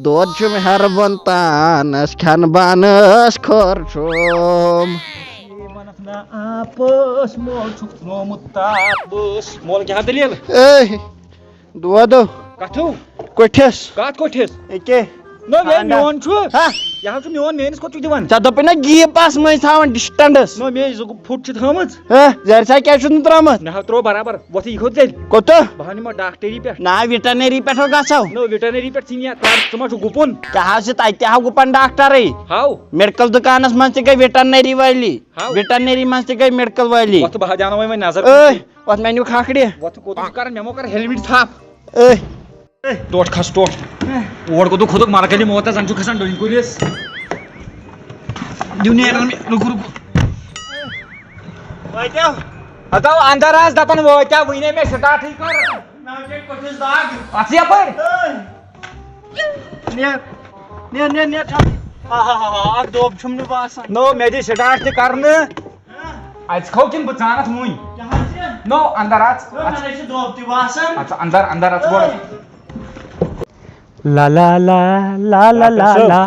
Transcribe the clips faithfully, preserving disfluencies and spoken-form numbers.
دۄد چھُم ہٮ۪رٕ بۄن تانَس، کھٮ۪ن بانَس کھۄر چھُم۔ یِمَن نہ آپس، مول چھُکھ ترٛوومُت تاپس۔ مول، کیٛاہ دٔلیٖل؟ اے، دۄدو۔ کتھو؟ کُٹھِس۔ کتھ کُٹھِس؟ ییٚکے۔ نہ، یے خانٛدر۔ میون چھُ۔ ہا؟ یہِ حظ چھُ میون، میٲنِس کوٚت چھُکھ دِوان؟ ژےٚ دوٚپُے نہ گیٖپ آس مٔنٛزۍ تھاوان distance۔ نہ، مے یہِ زٕ فُٹ چھِ تھٲومٕژ۔ ہا؟ زرِ سا کیٛازِ چھُتھ نہٕ ترٛٲومٕژ؟ مےٚ ہا ترٛوو برابر۔ وۄتھ، یہِ کوٚت تیٚلہِ؟ کوٚت؟ بہٕ ہا نِمہٕ ڈاکٹری پٮ۪ٹھ۔ نہ، ویٹرنری پٮ۪ٹھ ہو گژھو۔ نہ، ویٹرنری پٮ۪ٹھ ژھٕنہِ یا ترٛٹھ، ژٕ ما چھُکھ گُپُن؟ کیٛاہ حظ چھِ تَتہِ تہِ ہاو گُپن ڈاکٹرٕے؟ ہاو۔ میڈیکل دُکانس منٛز تہِ گٔے ویٹرنری وٲلی۔ ہاو۔ ویٹرنری منٛز تہِ گٔے میڈیکل وٲلی۔ وۄتھ، بہٕ ہا دیٛاوناوَے وۄنۍ نظر۔ ٲے، وۄتھ مےٚ نیوٗ کھکھرِ۔ وۄتھ، کوٚت چھُکھ کران؟ مےٚ مو کر ہیلمٹ تھپھ۔ ٲے۔ ٹوٹھ کھس ٹوٹھ۔ اور کوٚت کھوٚتُکھ مرکلی موتس، زن چھُ کھسان ڈوٗنۍ کُلِس۔ دیُن نیرن مےٚ، رُکو، رُکو۔ وٲتیو؟ ہتو اندر آس دپان وٲتیو، وٕنہِ مےٚ سٹارٹٕے کٔر۔ مےٚ وٕچھے کۄٹھِس دگ۔ اتھ یپٲرۍ۔ ٲے۔ نیر، نیر، نیر، نیر، چھل۔ آہا، اکھ دۄب چھُم نہٕ باسان۔ نو، مےٚ دِ سٹارٹ تہِ کرنہٕ۔ ہاں؟ اتہِ کھو کِنہٕ بہٕ ژانتھ وُنۍ؟ کیٛاہ حظ چھِ؟ نو، اندر اژ۔ نو، مےٚ نَے چھِ دۄب تہِ باسان۔ اژ اندر، اندر اژ گۄڈٕ۔ لا لا لا لا لا لا ڈاکٹر صٲب، لا۔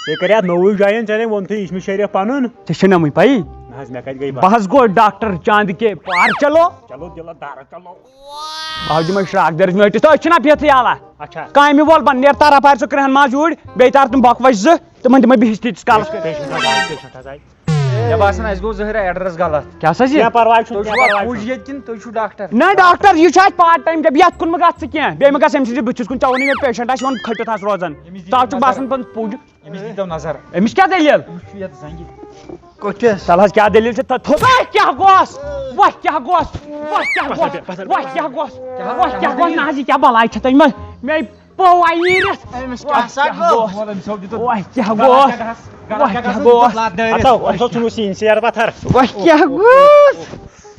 ژےٚ کریاتھ نوٚوُے join، ژےٚ نے ووٚنتھٕے، یہِ چھُ مےٚ شریف پنُن۔ ژےٚ چھےٚ نہ وۄنۍ پَیی؟ نہ حظ، مےٚ کتہِ گٔے پَے؟ بہٕ حظ گوٚو ڈاکٹر چاند کے پار چلو۔ چلو دِلہٕ دار چلو۔ بہٕ حظ دِمے شراکھ دٔرِس میٖٹِس، تہٕ أسۍ چھِنہ بِہتھٕے آلا۔ اچھا۔ کامہِ وول بَن، نیر تار اَپارِ سُہ کرٛہَن ماز یوٗرۍ، بیٚیہِ تار تِم بۄکہٕ وَچہِ زٕ، تِمَن دِمے بِہِتھ تیٖتِس کالَس۔ Patient حظ آیہِ، patient حظ آیہِ۔ مےٚ باسان، اَسہِ گوٚو ظٲہِر ایڈرَس غلط۔ کیٛاہ سا چھِ؟ کینٛہہ پَرواے چھُنہٕ، تُہۍ کینٛہہ چھُوا پَرواے پُج چھُنہٕ۔ ییٚتہِ کِنہٕ تُہۍ چھِو ڈاکٹر؟ نہ، ڈاکٹر، یہِ چھُ اَسہِ part time job، یَتھ کُن مہٕ گژھ ژٕ کینٛہہ۔ بیٚیہِ مہٕ گژھ أمۍ سٕنٛدِس بٕتھِس کُن، ژےٚ ووٚنُے مےٚ patient آسہِ یِوان کھٔٹِتھ آسہِ روزان۔ أمِس دیٖتو تَتھ چھُ نظر۔ باسان پَتہٕ پُج۔ أمِس دیٖتو نظر۔ أمِس کیٛاہ دٔلیٖل؟ أمِس چھُ یَتھ زنٛگہِ۔ کُٹھِس۔ تَلہٕ حظ، کیٛاہ دٔلیٖل چھِ؟ تھو-، تھو-، وۄنۍ کیٛاہ گوس؟ وۄنۍ کیٛاہ گوس؟ وۄنۍ کیٛاہ گوس؟ پَتھر، پَتھر۔ وۄنۍ کیٛاہ گوس؟ کیٛاہ وۄنۍ کیٛاہ گوس؟ گوٚو؟ نہ حظ، یہِ کیٛاہ بَلاے چھےٚ تۄہہِ منٛز؟ مےٚ پوٚو وۄنۍ نیٖرِتھ۔ أمِس کیٛاہ وۄنۍ سا کیٛاہ گوٚو؟ گوس؟ وۄنۍ کیٛاہ گوس؟ وۄنۍ کیٛاہ گوس؟ ہتو، أمۍ سا ژھُنُس یہِ اِنسیر پَتھر۔ وۄنۍ کیٛاہ گوس؟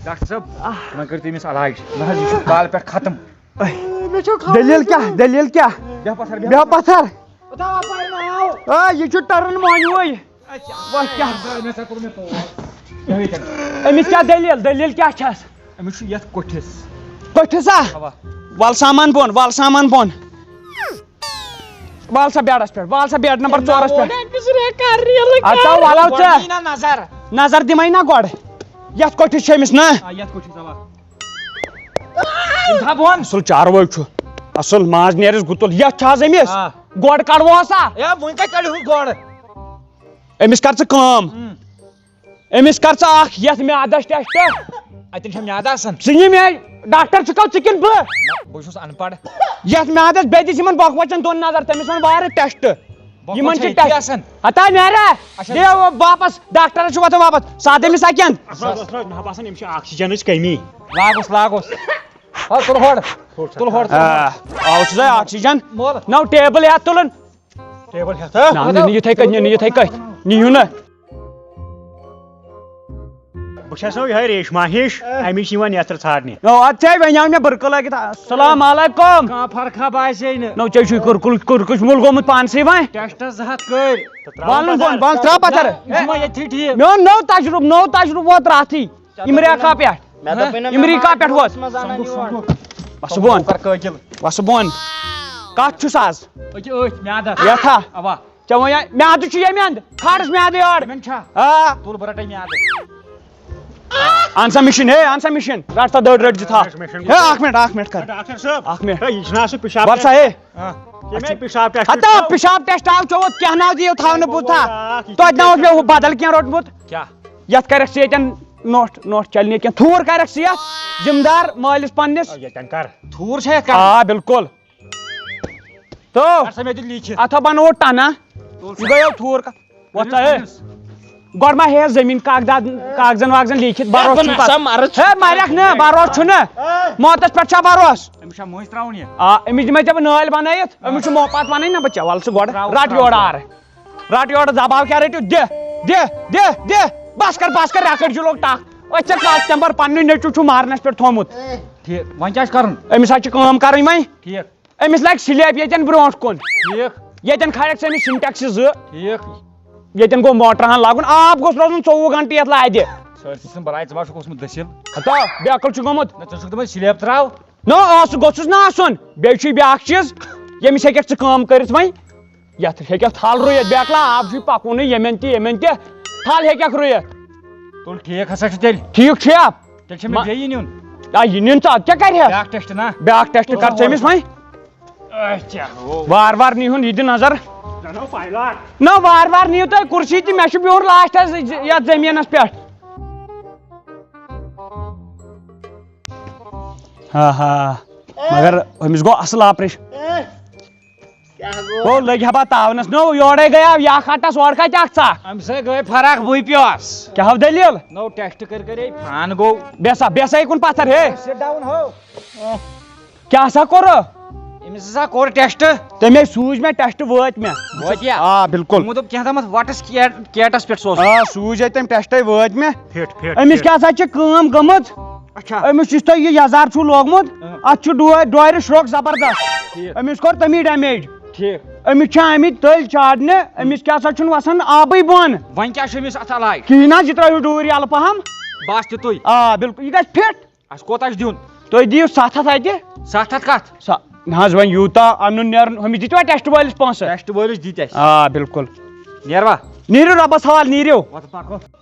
ڈاکٹر صٲب، وۄنۍ کٔرِو تٔمِس علاج۔ نہ حظ، یہِ چھُ کالہٕ پٮ۪ٹھ ختم۔ مےٚ چھُ خبر دٔلیٖل کیٛاہ؟ دٔلیٖل کیٛاہ؟ بیٚہہ پَتھر، بیٚہہ بیٚہہ پَتھر۔ پَتھر۔ آ، یہِ چھُ ٹٔرٕن مۄنہِ وۄنۍ۔ وۄنۍ کیٛاہ؟ أمِس کیٛاہ دٔلیٖل؟ دٔلیٖل کیٛاہ چھَس؟ أمِس چھُ یَتھ کوٚٹھِس۔ کوٚٹھِس ہا؟ اَوا۔ وَل سامان بۄن، وَل سامان بۄن۔ وَل سا بیڈَس پٮ۪ٹھ، وَل سا بیڈ نمبر ژورَس پٮ۪ٹھ۔ اَدٕ سا وَلو ژٕ۔ گۄڈٕ دی نا نظر۔ نظر دِمَے نا گۄڈٕ۔ یَتھ کوٚٹھِس چھِ أمِس نا؟ آ، یَتھ کوٚٹھِس، اَوا۔ یِم تھاو بۄن۔ اَصٕل چاروٲے چھُ۔ اَصٕل ماز نیرٮ۪س گُتُل۔ یَتھ چھا حظ أمِس؟ آ۔ گۄڈٕ کَڑوس ہا؟ اے، وۄنۍ کَتہِ کَڑِہُس گۄڈٕ؟ أمِس کَر ژٕ کٲم۔ ہُم۔ أمِس کَر ژٕ اَکھ یَتھ میٛادَس ٹٮ۪سٹ۔ اَتٮ۪ن چھا میٛادٕ آسان؟ ژٕ نہِ مےٚ، ڈاکٹر ژٕ کَو ژٕ کِنہٕ بہٕ؟ نہ، بہٕ چھُس اَن پَڑھ۔ یَتھ میٛادَس بیٚیہِ دِژ یِمَن بۄکہٕ وَچَن دۄن نظر، تٔمِس وَن واریاہ ٹٮ۪سٹ۔ بۄکہٕ یِمَن وَچَن چھِ ییٚتی ٹٮ۪سٹ۔ آسان۔ ہتا نیرا، اچھا۔ دے واپَس، ڈاکٹرَس چھُ وَتھُن واپَس۔ سادٕ أمِس اَتہِ کٮ۪ن۔ اَصٕل، اَصٕل، مےٚ باسان أمِس چھِ آکسیجنٕچ کٔمی۔ لاگُس، لاگُس۔ آ، تُل ہورٕ۔ تُل ہورٕ، تُل آ، ہورٕ۔ آو چھُ سا آکسیجن؟ مول۔ نو ٹیبل ہٮ۪تھ تُلُن۔ ٹیبل ہٮ۪تھ، ہا؟ نہ، نہ، نہ، یِتھَے کٔنۍ، نہ، نہ، یِتھَے کٔنۍ۔ نِیِو نہ۔ بہٕ چھَس نو یِہوٚے ریشما ہِش، اَمی چھِ یِوان نیترٕ ژھانٛڈنہِ۔ نو، اَدٕ چھے، وۄنۍ آو مےٚ بٕرکہٕ لٲگِتھ۔ السلام علیکم۔ کانٛہہ فرقا باسے نہٕ۔ نو، ژےٚ چھُے کُرکُل، کُرکُچ مُل گوٚمُت پانسٕے وۄنۍ۔ ٹیسٹس زٕ ہَتھ کٔرۍ۔ وَلُن بۄن، وَل ترٛاو پَتھر۔ یہِ چھُ وۄنۍ ییٚتھی ٹھیٖک۔ میون نوٚو تجرُبہٕ، نوٚو تجرُبہہٕ ووت راتھٕے۔ یِمریکا پٮ۪ٹھ۔ مےٚ دوٚپمَے نہ، یِمریکا پٮ۪ٹھ ووت۔ منٛز اَنان یور۔ وَسہٕ بۄن۔ کر قٲقِل۔ وَسہٕ بۄن۔ کَتھ چھُس آز؟ أکہِ أتھۍ میٛادَس۔ یَتھ ہا؟ اَوا۔ ژےٚ وَنیا میٛادٕ چھُ ییٚمہِ اَندٕ۔ کھالس میٛادٕ یورٕ۔ یِمَن چھا؟ آ۔ تُل بہٕ رَٹَے میٛادٕ۔ اَن سا مِشیٖن، ہے، اَن سا مِشیٖن۔ رَٹ سا دٔڑ، رٔٹۍ زِ تھَپھ۔ مِشیٖن۔ ہے، اَکھ مِنٹ، اَکھ مِنٹ کر۔ ڈاکٹر صٲب۔ اَکھ مِنٹ۔ ہے، یہِ چھُنہ سُہ پِشاب وَل سا، ہے۔ ہاں۔ ییٚمہِ پِشاب ٹیسٹ ہتا، پِشاب ٹیسٹ آو چوٚوُتھ، کیٛاہ ناو دِیِو تھاونہٕ بُتھ ہا؟ آ، یہِ توتہِ ناو اوس مےٚ ہُہ بدل کینٛہہ روٚٹمُت۔ کیٛاہ؟ یَتھ کَرٮ۪کھ ژٕ ییٚتٮ۪ن نوٚٹھ، نوٚٹھ چَلہِ نہٕ کینٛہہ۔ تھوٗر کَرٮ۪کھ ژٕ یَتھ ذِمہٕ دار مٲلِس پنٛنِس۔ آ، ییٚتٮ۪ن کَر۔ تھوٗر چھا یَتھ کَرٕنۍ؟ آ، بِلکُل۔ تو کَر سا مےٚ دیُت لیٖکھِتھ۔ اَتھ ہا بَنوو ٹَنہ۔ تُل یہِ سا۔ گٔیو تھوٗر کَتھ۔ وۄتھ سا، ہے۔ أمِس۔ گۄڈٕ ما ہیٚیَس زٔمیٖن کاغداد، کاغذن واغذن لیٖکھِتھ، بَروسہٕ چھُنہٕ پَتہٕ۔ ہے، مَرٮ۪کھ نہٕ، بَروسہٕ چھُنہٕ۔ موتَس پٮ۪ٹھ چھا بَروسہٕ؟ أمِس چھا مٔنٛزۍ ترٛاوُن یہِ؟ آ، أمِس دِمَے ژےٚ بہٕ نٲلۍ بَنٲیِتھ، أمِس چھُ مو-، پَتہٕ وَنٕے نہ بہٕ ژےٚ، وَلہٕ ژٕ گۄڈٕ، ترٛاو، رَٹ ترٛاو، یورٕ ترٛاو۔ آرٕ۔ رَٹ یورٕ، دَباو کیٛاہ رٔٹِو؟ دِ، دِ، دِ، دِ، بَس کَر، بَس کَر، رٮ۪کٕٹۍ جُلُک ٹَکھ۔ أتھۍ ژےٚ کَتھ تَمہِ پَتہٕ پَننُے نیٚچوٗ چھُ مَرنَس پٮ۪ٹھ تھوٚمُت۔ ٹھیٖک، وۄنۍ کیٛاہ چھُ کَرُن؟ أمِس حظ چھِ کٲم کَرٕنۍ وۄنۍ۔ ٹھیٖک۔ أمِس لَگہِ سِلیب ییٚتٮ۪ن برونٛٹھ کُن۔ ٹھیٖک۔ ییٚتٮ۪ن کھالٮ۪کھ ژٕ أمِس سِنٹیکسہٕ زٕ۔ ٹھیٖک۔ ییٚتٮ۪ن گوٚو موٹر ہن لاگُن، آب گوٚژھ روزُن ژوٚوُہ گھنٹہٕ یتھ لارِ۔ سٲرسٕے چھُنہٕ بلاے، ژٕ ما چھُکھ اوسمُت دٔسِل؟ ہتا، بے عقل چھُ گوٚمُت۔ نہ، ژٕ چھُکھ دپان سلیب تراو۔ نہ، اوس، گوٚژھُس نہ آسُن۔ بیٚیہِ چھُے بیٛاکھ چیٖز، ییٚمِس ہیٚکَکھ ژٕ کٲم کٔرِتھ وۄنۍ؟ یَتھ ہیٚکَکھ تھل رُیِتھ، بیکلا، آب چھُے پَکوُنٕے، ییٚمٮ۪ن تہِ، ییٚمٮ۪ن تہِ۔ تھل ہیٚکَکھ رُیِتھ۔ تُل، ٹھیٖک ہسا چھُ تیٚلہِ۔ ٹھیٖک چھُیا؟ تیٚلہِ چھُ مےٚ ما-، بیٚیہِ نیُن۔ آ، یہِ نیُن ژٕ، اَدٕ کیٛاہ کَرِ ہا؟ بیٛاکھ ٹٮ۪سٹ نا؟ بیٛاکھ ٹٮ۪سٹ کر ژٕ أمِس وۄنۍ۔ اچھا، ہو۔ وار وار نیٖہُن یہِ تہِ نظر۔ زَنو پایلاٹ۔ نہ، وار وار نِیِو تُہۍ کُرسی تہِ، مےٚ چھُ بِہُن لاسٹَس یَتھ زٔمیٖنَس پٮ۪ٹھ۔ ہا ہا، مگر أمِس گوٚو اَصٕل آپریشن۔ کیٛاہ گوٚو؟ ہو، لٔگۍ ہا پَتہٕ تاونَس۔ نو، یورَے گٔیاو یا کھٹَس، اورٕ کَتہِ اَکھ ژاہ؟ اَمہِ سۭتۍ گٔے فرق، بٕے پیوس۔ کیٛاہ ہو دٔلیٖل؟ نو ٹٮ۪سٹ کٔرۍ کٔرۍ ہے فان گوٚو۔ بیسا، بیسا یہِ کُن پَتھر، ہے۔ Sit down ہو۔ کیٛاہ سا کوٚر؟ أمِس ہسا کوٚر ٹٮ۪سٹ۔ تَمے سوٗزۍ مےٚ ٹٮ۪سٹ، وٲتۍ مےٚ۔ وٲتۍ یا؟ آ، بِلکُل۔ یِمو دوٚپ کینٛہہ تامَتھ وَٹٕس کیٹ-، کیٹَس پٮ۪ٹھ سوزُن۔ آ، سوٗزۍ اَتہِ تٔمۍ ٹٮ۪سٹَے، وٲتۍ مےٚ۔ فِٹ، فِٹ، أمِس فِٹ۔ کیٛاہ سا چھِ کٲم گٔمٕژ؟ اچھا۔ أمِس یُس تۄہہِ یہِ یَزار چھُو لوگمُت، اۭں۔ اَتھ چھُ ڈو-، ڈورِ شرٛوٚک زبردست۔ ٹھیٖک۔ أمِس کوٚر تَمی ڈیمیج۔ ٹھیٖک۔ أمِس چھِ آمٕتۍ تٔلۍ چاڑنہِ، أمِس کیٛاہ سا چھُنہٕ وَسان آبٕے بۄن۔ وۄنۍ کیٛاہ چھُ أمِس اَتھ علاج؟ کِہیٖنۍ نہ، یہِ ترٛٲیِو ڈوٗرۍ یَلہٕ پَہَم۔ بَس تیُتُے۔ آ، بِلکُل، یہِ گژھِ فِٹ۔ اَسہِ کوتاہ چھُ دیُن؟ تُہۍ دِیِو ستھ ہتھ اَتہِ۔ ستھ ہتھ کَتھ؟ سا-، نہ حظ، وۄنۍ یوٗتاہ اَنُن نیرُن، ہُمِس دِتوا ٹٮ۪سٹ وٲلِس پونٛسہٕ؟ ٹٮ۪سٹ وٲلِس دِتۍ اَسہِ۔ آ، بِلکُل۔ نیروا؟ نیٖرِو رۄبَس حوالہٕ، نیٖرِو۔ وَتہٕ پَکو۔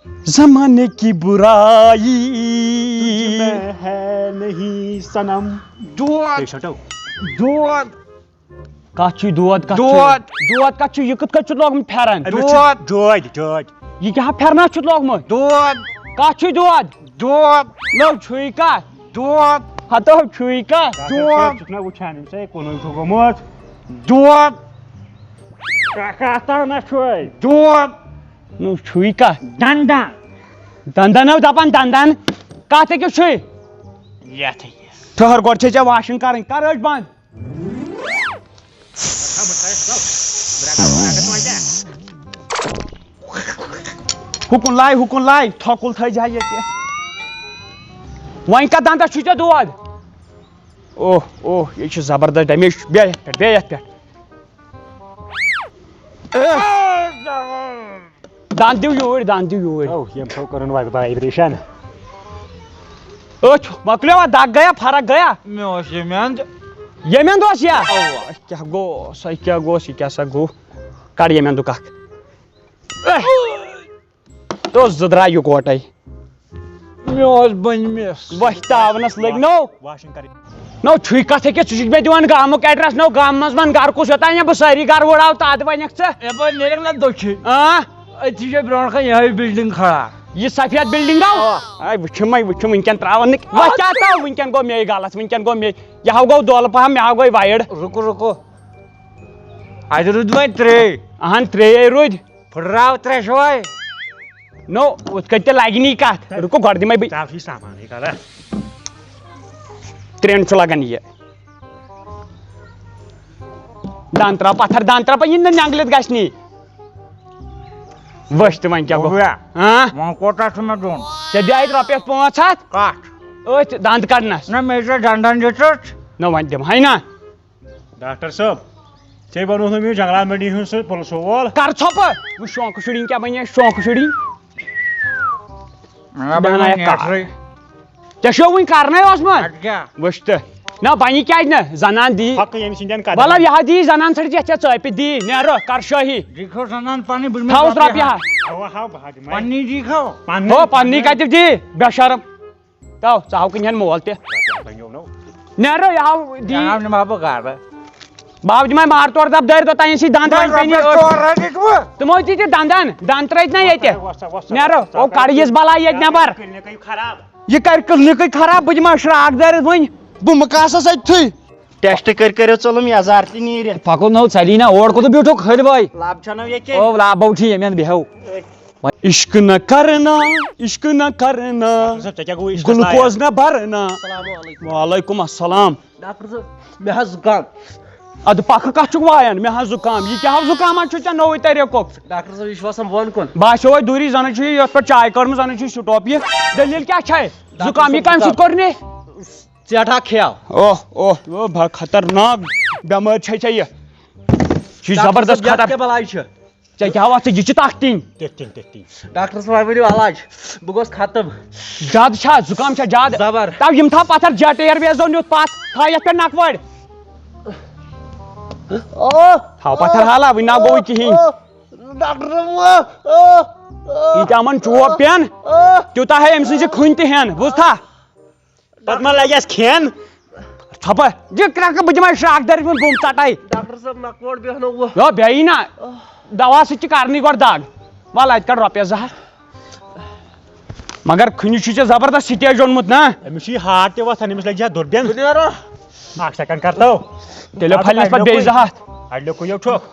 زمانے کی برائی۔ تجھ میں ہے نہیں صنم۔ دود۔ پیشنٹو۔ دود۔ کتھ چھُے دود، کتھ چھُے؟ دود۔ دود کتھ چھُ؟ یہِ کِتھ کٔنۍ چھُتھ لوگمُت پھٮ۪رن؟ أمِس چھُ دود۔ ڈٲدۍ، ڈٲدۍ۔ یہِ کیٛاہ پھٮ۪رنا چھُتھ لوگمُت؟ دود۔ کتھ چھُے دود؟ دود۔ نو چھُے کتھ؟ دود۔ ہتو چھُے کتھ؟ دود۔ ژٕ چھُکھ نا وٕچھان، أمِس ہے کُنُے چھُ گوٚمُت۔ دود۔ کیٛاہ کتھ تام نا چھُے؟ دود۔ نو چھُے کتھ؟ دندن۔ دندن ہو دپان دندن۔ کتھ أکِس چھُے؟ یتھ أکِس۔ ٹھٔہر، گۄڈٕ چھے ژےٚ واشنگ کرٕنۍ، کر أچھ بنٛد۔ ہُکُن لایہِ، ہُکُن لایہِ، تھۄکُل تھٲیزِ ہا ییٚتہِ۔ وۄنۍ کَتھ دَنٛدَس چھُے ژےٚ دود؟ اوہ، اوہ، یہِ چھُ زبردست ڈیمیج۔ بیٚہہ یَتھ پٮ۪ٹھ، بیٚہہ یَتھ پٮ۪ٹھ۔ دَنٛد دِو یوٗرۍ، دَنٛد دِو یوٗرۍ۔ او، ییٚمۍ تھو کٔرٕن وَ-، وایبریشن۔ أچھ مۄکلیو، اَتھ دَگ گٔیا، فرق گٔیا؟ مےٚ اوس ییٚمہِ اَندٕ۔ ییٚمہِ اَندٕ اوس یا؟ اَوا۔ کیٛاہ گوٚو؟ سا کیٛاہ گوٚو؟ سُہ کیٛاہ سا گوٚو؟ کَڑ ییٚمہِ اَندُک اَکھ۔ تو زٕ درٛاے یِکوٹے۔ مےٚ اوس بٔنمِس۔ وۄتھ تاونس لٔگۍ نو۔ واشنگ کرٕنۍ۔ نو چھُے کتھ أکِس، ژٕ چھُکھ مےٚ دِوان گامُک ایڈریس، نو گامہٕ منٛز ون گرٕ کُس یوٚتام مےٚ بہٕ سٲری گرٕ وٕڑاو تادٕ ونکھ ژٕ۔ یپٲرۍ نیرکھ نہ دٔچھِنۍ۔ آ۔ أتھی چھِ برونٛٹھ کَنہِ یِہوٚے بِلڈِنٛگ کھڑا۔ یہِ سفید بِلڈِنٛگ گوٚو؟ آ۔ اے وٕچھِم مَے وٕچھِم وٕنکٮ۪ن تراوان نہٕ۔ وۄتھ کیٛاہ تراو وٕنکٮ۪ن گوٚو مے غلط، وٕنکٮ۪ن گوٚو مے۔ یہِ ہاو گوٚو دۄلہٕ پہم، مےٚ ہاو گوٚو وایِڈ۔ رُکو رُکو۔ اَتہِ روٗدۍ وۄنۍ ترٛے۔ اہن ترٛے روٗدۍ۔ پھٕٹراو ترٛےٚ شوے۔ نو، ہُتھ کٔنۍ تہِ لگہِ نہٕ یہِ کتھ۔ رُکو، گۄڈٕ دِمے بہٕ۔ ژےٚ چھُے سامانٕے غلط۔ ترٛٮ۪ن چھُ لگان یہِ۔ دَنٛد ترٛاو پتھر، دَنٛد ترٛاو پتہٕ، یہِ نہٕ نٮ۪نٛگلِتھ گژھِ نہٕ یہِ۔ وٕچھ تہٕ وۄنۍ کیٛاہ گوٚو۔ بوبیا۔ ہاں؟ وۄنۍ کوتاہ چھُ مےٚ دیُن؟ ژےٚ دِیایتھ رۄپیَس پانٛژھ ہَتھ۔ کَتھ؟ أتھۍ دَنٛد کَڑنَس۔ نہ، مےٚ چھِ دَنٛدَن دِژٕتھ۔ نہ، وۄنۍ دِمہٕ ہَے نہ۔ ڈاکٹر صٲب، ژےٚ بنووُتھ نہٕ مےٚ جنگلات منڈی ہُنٛد سُہ پُلسہٕ وول۔ کر ژھۄپہٕ؟ وٕچھ شونٛکہٕ شُرِنۍ کیٛاہ بنہِ، شونٛکہٕ شُرِنۍ۔ مےٚ بنان بنوو یہِ کر؟ نیٹرٕے۔ ژےٚ چھُو وٕنہِ کرنَے اوسمُت؟ اَدٕ کیٛاہ؟ وٕچھ تہٕ۔ نہ، بنہِ کیٛازِ نہٕ؟ زنان دی۔ حقہٕ ییٚمہِ سٕنٛدٮ۪ن قدمن۔ وَلہٕ یہِ ہا دی زنان ژھٕٹِتھ، یَتھ ژےٚ ژٲپِتھ دی، نیرو، کر شٲہی۔ دیٖکھو زنان پنٕنۍ، بہٕ دِمہٕ تھاوُس رۄپیہِ رۄپیہِ ہا۔ اَوا ہا، بہٕ ہا دِمَے۔ پنٕنی دیٖکھو۔ پنٕنۍ۔ ہو، پنٕنی کتہِ دی؟ بے شرم۔ تو، ژٕ ہاو کٕنہِ ہن مول تہِ۔ رۄپیہِ ہا بنیو نو۔ نیرو، یہِ ہاو دی۔ یہِ ہاو نہٕ بہٕ گرٕ۔ بہٕ ہاو دِمے مار تورٕ دب دٲرۍ توٚتام یہِ سی دنٛد وۄنۍ پیٚنی رۄپیَس أتھۍ۔ ژور رۄپیہِ دِمہٕ۔ تِمو تہِ دِ دنٛدن، دنٛد ترٲوِتھ نہ ییٚتہِ۔ وۄستا، وۄستا، نیرو، وۄستا، او کڑ یِس بلاے ییٚتہِ نٮ۪بر۔ کِلنِکٕے خراب۔ یہِ کرِ کِلنِکٕے خراب، بہٕ دِمے شراکھ دٲرِتھ وۄنۍ۔ بہٕ مُکاسس أتھٕے۔ ٹیسٹ کٔرۍ کٔرِو ژٕ لُم یزار تہِ نیٖرِتھ۔ پکو نو ژلی نہ، اور کوٚت بیوٗٹھُکھ کھٔلۍ وٲے؟ لب چھنو ییٚتہِ۔ او لب چھِ ییٚمٮ۪ن بیہو۔ عشق نہ کرنا، عشق نہ کرنا، ڈاکٹر صٲب، ژےٚ کیٛاہ گوٚو عشقس گلوکوز لایق؟ نہ بھرنا۔ السلام علیکم۔ وعلیکم السلام۔ ڈاکٹر صٲب، مےٚ حظ زُکام۔ ادٕ پکھٕ کتھ چھُکھ وایان؟ مےٚ حظ زُکام۔ یہِ کیٛاہ حظ زُکامہ چھُ ژےٚ نوٚوُے طریٖقُک؟ ڈاکٹر صٲب، یہِ چھُ وسان بۄن کُن۔ باسیو وۄنۍ دوٗری زنہٕ چھُ یہِ یتھ پٮ۪ٹھ چاے کٔرمٕژ، زنہٕ چھُ یہِ سٹاپ یہِ۔ دٔلیٖل کیٛاہ چھے؟ ڈاکٹر زُکام یہِ صٲب، کمہِ سۭتۍ کوٚر نے؟ ژیٹھا کھیو۔ اوہ، اوہ، اوہ، بھا خطرناک بٮ۪مٲرۍ چھے ژےٚ یہِ۔ یہِ چھُ ڈاکٹر زبردست صٲب، یتھ خطر۔ کیٛاہ بلاے چھِ؟ ژےٚ کیٛاہ وَتھ ژٕ؟ یہِ چھِ تَکھ ٹِنٛگ۔ تٔتھۍ ٹِنٛگ، تٔتھۍ ٹِنٛگ۔ ڈاکٹر صٲب، وۄنۍ ؤنِو علاج۔ بہٕ گوس ختم۔ زیادٕ چھا؟ زُکام چھا زیادٕ؟ زبر۔ تَو یِم تھاو پَتھر جَٹہٕ اِیر بیس دۄن نیُتھ پَتھ۔ تھاو یَتھ پٮ۪ٹھ نَکھوَڑ۔ تھاو پتھر حالا، وٕنہِ نہ گوٚو کِہیٖنۍ۔ ڈاکٹر صٲب، آ، آ، آ، ییٖتیٛاہ یِمن چوب پٮ۪ن، آ۔ تیوٗتاہ ہے أمۍ سٕنٛز یہِ کھٔنۍ تہِ ہٮ۪ن، بوٗزتھا؟ پتہٕ ما لگٮ۪س کھٮ۪ن؟ ژھۄپہٕ، یہِ کرٛٮ۪کہٕ بہٕ دِمے شراکھ دٲرِتھ وۄنۍ بُم ژٹے۔ ڈاکٹر صٲب، نکوٹ بیٚہنو وۄنۍ۔ یو، بیٚیہِ نہ، دوا سۭتۍ چھِ کرنٕے گۄڈٕ دگ۔ وَلہٕ، اَتہِ کڑ رۄپیَس زٕ ہَتھ۔ مگر کھٔنِس چھُے ژےٚ زبردست سٹیج اوٚنمُت نا۔ أمِس چھُ یہِ ہارٹ تہِ وۄتھان، أمِس لگہِ ہا دُربین۔ بہٕ نیرٕ۔ اَکھ سیکنڈ کر تو۔ تیٚلہِ پھلنس پتہٕ بیٚیہِ زٕ ہَتھ۔ اڑلیو کُیو چھُکھ۔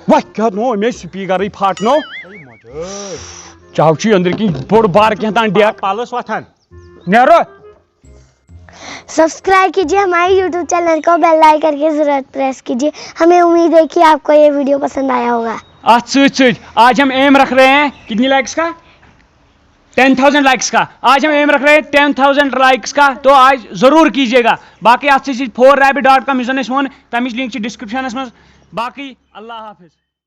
وۄتھ کیٛاہ نو، مےٚ سپیکرٕے پھاٹنو۔ چاو چھُے أنٛدرۍ کِنۍ بوٚڑ بار کینٛہہ تام ڈیک۔ پلس وۄتھان۔ نیرو۔ सब्सक्राइब कीजिए हमारे यूट्यूब चैनल को, बेल आइकन की ज़रूरत प्रेस कीजिए। हमें उम्मीद है कि आपको ये वीडियो पसंद आया होगा। आज से, से आज हम एम रख रहे हैं कितनी लाइक्स का? टेन थाउजेंड लाइक्स का। आज हम एम रख रहे हैं टेन थाउजेंड लाइक्स का, तो आज ज़रूर कीजिएगा। बाकी आज से four rabbit dot com user ने फोन तमिश लिंक डिस्क्रिप्शन में। बाकी अल्लाह हाफिज़।